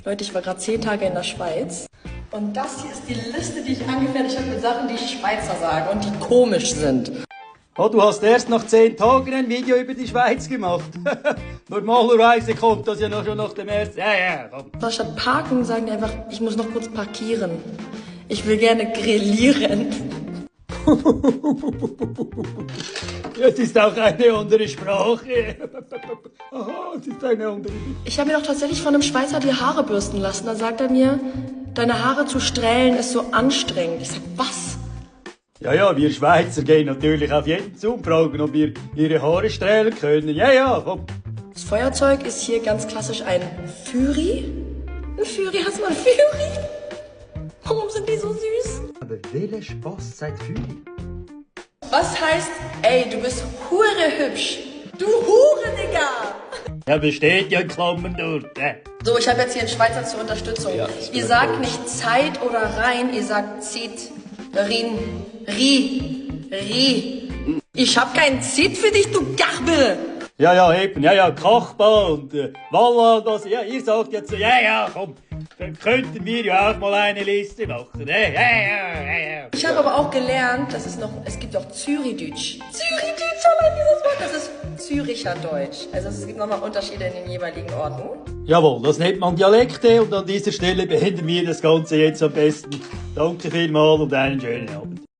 Leute, ich war gerade 10 Tage in der Schweiz. Und das hier ist die Liste, die ich angefertigt habe mit Sachen, die Schweizer sagen und die komisch sind. Oh, du hast erst nach 10 Tagen ein Video über die Schweiz gemacht. Normalerweise kommt das ja noch schon nach dem ersten. Ja, komm. Statt parken sagen die einfach, ich muss noch kurz parkieren. Ich will gerne grillieren. Es ist auch eine andere Sprache. Es ist eine andere. Ich habe mir doch tatsächlich von einem Schweizer die Haare bürsten lassen. Da sagt er mir, deine Haare zu strählen ist so anstrengend. Ich sag, was? Ja, wir Schweizer gehen natürlich auf jeden zu und fragen, ob wir ihre Haare strählen können. Ja, komm. Das Feuerzeug ist hier ganz klassisch ein Fury. Ein Fury, hast du mal ein Fury? Warum sind die so süß? Aber welcher Spaß seit Fühli? Was heißt, ey, du bist hure hübsch. Du Hure, Digga! Ja, besteht ja in Klammern dort. So, ich habe jetzt hier einen Schweizer zur Unterstützung. Ja, ihr sagt nicht Zeit oder rein, ihr sagt Zit, Rin, Ri. Ich hab keinen Zit für dich, du Garbel! Ja, eben, Kachba und Walla und das. Ja, ihr sagt jetzt so, komm. Dann könnten wir ja auch mal eine Liste machen. Ja. Ich habe aber auch gelernt, dass es gibt auch Zürichdeutsch. Zürichdeutsch, allein dieses Wort, das ist Züricher Deutsch. Also es gibt nochmal Unterschiede in den jeweiligen Orten. Jawohl, das nennt man Dialekte und an dieser Stelle beenden wir das Ganze jetzt am besten. Danke vielmals und einen schönen Abend.